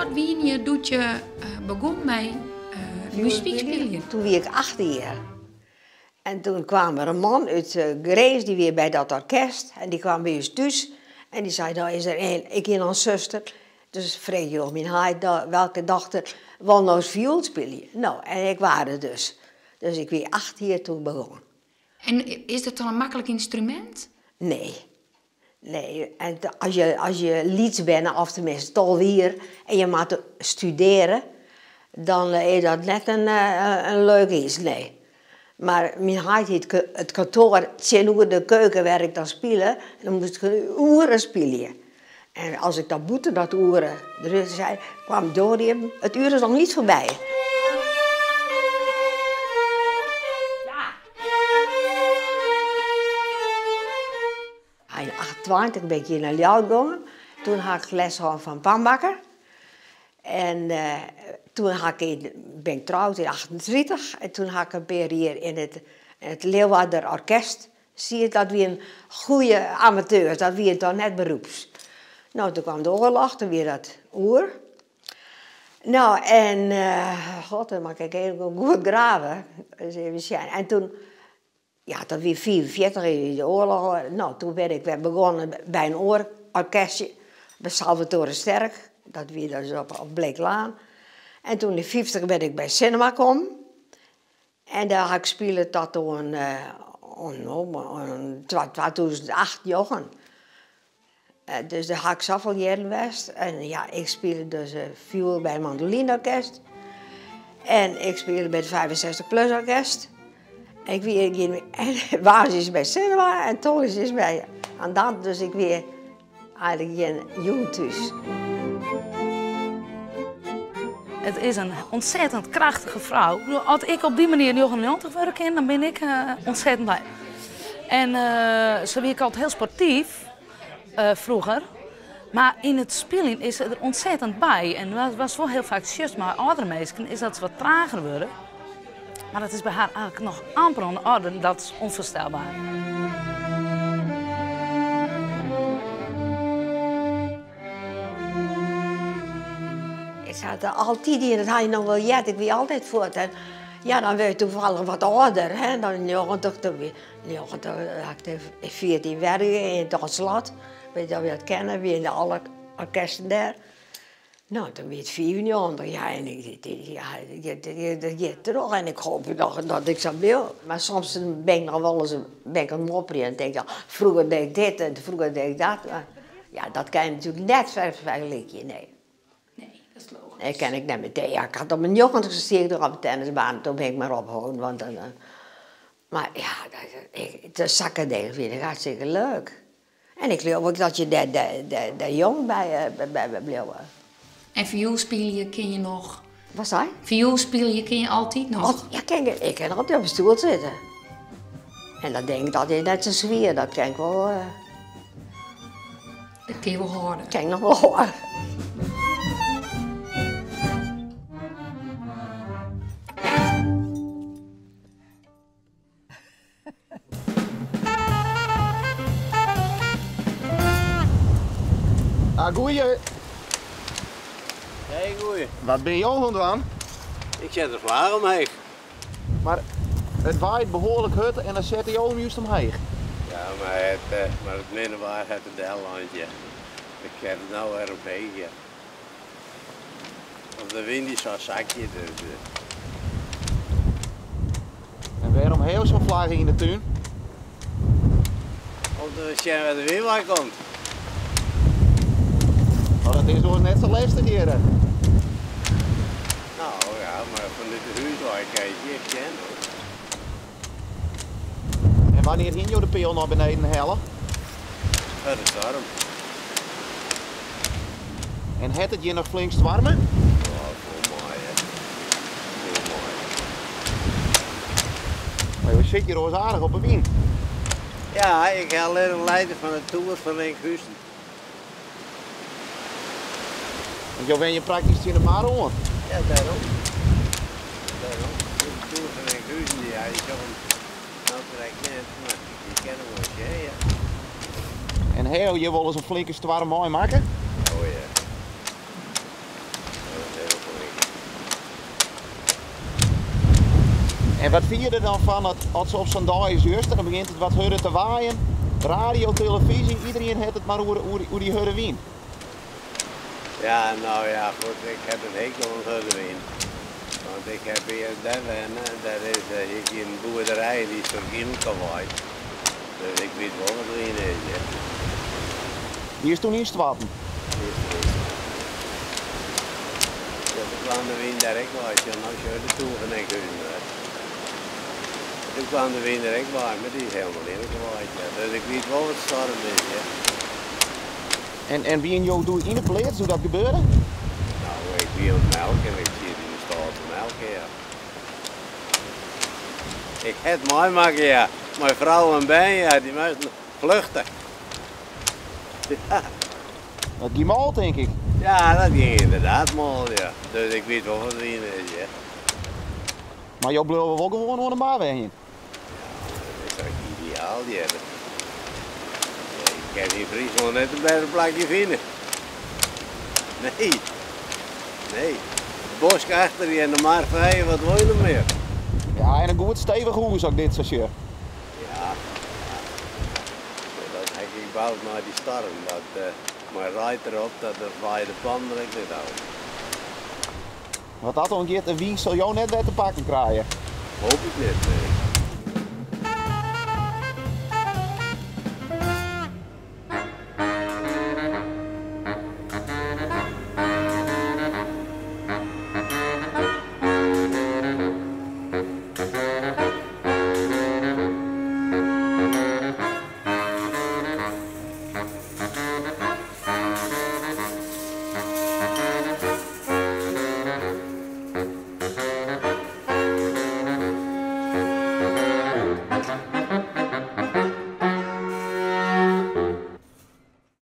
âld wiene je doe't je begûn mei muzyk spyljen? Toen wie ik 18 jier. En toen kwam der in man út Grins, dy wie by dat orkest en dy kwam by ús thús en dy sei, no is der een, ik hie noch in suster, dus frege oan myn heit, welke dochter wol no ris fioel spylje? No, en ik waard it dus. Dus ik wie 8 jier toen ik begûn. En is dat dan in maklik ynstrumint? Nee. Nee, en as je lyts binne, of teminsten 12 jier, en je moatte studearje, dan is dat net in leuk iets, nee. Mar myn heit hie it kantoar tsjinoer de keuken wêr ik dan spile, en dan moast ik in oere spylje. En as ik dan bûten dat oere derút sei, kwam Dorium, it uur is noch niet foarby. Yn 28 bin ik hjir nei Ljouwert gongen. Toen ha ik les hân fan Pambakker. En toen ha ik, bin ik troud yn 38 en toen ha ik in pear jier yn it Leeuwarder Orkest siet. Dat wienen goede amateurs, dat wie dan net beroeps. No, toen kwam de oarloch, toen wie dat oer. No, en god, dan moat ik even goed grave. Dus even sjen. En toen, ja, dat wie 45, yn de oarloch. No, toen bin ik wer begonnen by in oar orkestje, by Salvatore Sterk. Dat wie dus op Bleeklaan. En toen yn 50 bin ik by Cinema kommen. En dêr ha ik spile tot oan 2008, njoggen. Dus dêr ha ik safolle jierren west. En ja, ik spile dus fioel by it mandolineorkest. En ik spile by it 65 plus orkest. Ik wie woansdeis by Cinema en tongersdeis by Andante. Dus ik wie eigentlik gjin jûn thús. It is in ontzettend krachtige frou. As ik op dy manier 99 wurde kin, dan bin ik ontzettend blij. En se wie ek altyd hiel sportyf froeger. Mar yn it spyljen is se der ontzettend by. En watst wol hiel faak sjochst mei âldere minsken, is dat se wat trager wurde. Mar dat is by har eigentlik noch amper oan de orde, dat is onvoorstelbaar. Ik ha it altyd dien, dat ha je noch wol heard, ik wie altyd fuort. En ja, dan wurde je toevallig wat âlder, hè, dan 90, toen wie 90, ha ik 14 werken yn it slot. Weet je of je dat kenne, wiene alle orkesten dêr. No, toen wie it 95, ja, en ik, ja, dat giet troch en ik hoop noch dat ik sa bliuw. Mar soms bin ik noch wolris bin ik oan it mopperjen en tink ik, froeger die ik dit en froeger die ik dat. Mar ja, dat kin je natuerlik net fergelykje, nee. Nee, dat is logysk. Ik kin ik net meteen, ja, ik had op mijn 90ste stie ik noch op de tennisbaan, toen bin ik mar opholden, want dan, mar ja, de sakken dingen fyn ik hartstikke leuk. En ik leau ek dat je dêr jong by bliuwe. En fioelspylje kin je noch? Wat sei? Fioelspylje kin je altyd noch? Ja, kin ik, ik kin altyd op de stoel sitte. En dat denk ik dat is net sa swier, dat kin ik wol. Dat kin je wol hâlde? Kin ik noch wol hâlde. Ah, goeie. Hey, goeie. Wat bin jo oan it dwaan? Ik set de flaach omheech. Mar it waait behoarlik hurd en dan sette jo him just omheech. Ja, mar it minne waar hat it dellein, ja. Ik set it no wer omheech, ja. Want de wyn dy sa sakje, dus. En wêrom ha jo sa'n flagge yn de tún? Om te sjen wêr't de wyn wei komt. Oh, dat is oars net sa lestich hjir. No ja, mar fanút de hús wei kin je it sjen hoor. En wannear hiene jo de peal nei beneden helle? Foar de stoarm. En hat it hjir noch flink stoarme? Ja, fol mei, hè. Fol mei. Mar jo sitte hjir oars aardich op 'e wyn. Ja, ik ha allinnich leiter fan de toer fan Enkhuizen. Want jo wenje praktysk tsjin de mar oan. Ja, dêrom. Dêrom. De toer fan Enkhuizen, dy ha je sjoen. No krekt net, mar je kinne wol sjen, ja. En ha jo hjir wolris in flinke stoarm meimakke? Oh ja. En wat fine je der dan fan dat as se op sa'n dei as juster, dan begjint it wat hurder te waaien, radio, televyzje, iderien hat it mar oer, oer, oer dy hurde wyn. Ja, nou ja, goed, ik heb een hekel aan hurde wyn. Want ik heb hier daar wennen, daar is hier een boerderij die is door Gielke Dus ik weet wel wat wyn is, ja. Dy is toen ynstoarten. Die is er Ja, toen kwam de wyn dêr ek wei. Ja, nou sjoch de toer en ik huzen. Toen kwam de wyn der ek by, mar dy is hielendal yn ja. Dus ik wit wol wat stoarm is, ja. En wiene jo doe yn de pleats doe't dat gebeurde? Nou, ik wie oan it melken en ik siet yn de stâl te melken, ja. Ik ha it meimakke, ja. Mei frou en bern, ja, dy moasten fluchte. Ja. Dat gie mâl, tink ik. Ja, dat gie ynderdaad mâl, ja. Dus ik wit wol wat wyn is, ja. Mar jo bliuwe wol gewoan oan de mar wenjen? Ja, dat is ek ideaal hjir. Ja, ik kin yn Fryslân net in better plakje fine. Nee, nee. Bosk achter je en de mar foar je, wat wol je noch mear? Ja, en in goed stevich hûs, as ik dit sa sjoch. Ja, ja. Dat ha ik boud nei dy stoarm. Dat, mei reid derop, dat de waaide de pannen der ek net ôf. Wat dat oangiet, de wyn sil jo net wer te pakken krije. Hoop ik net, nee.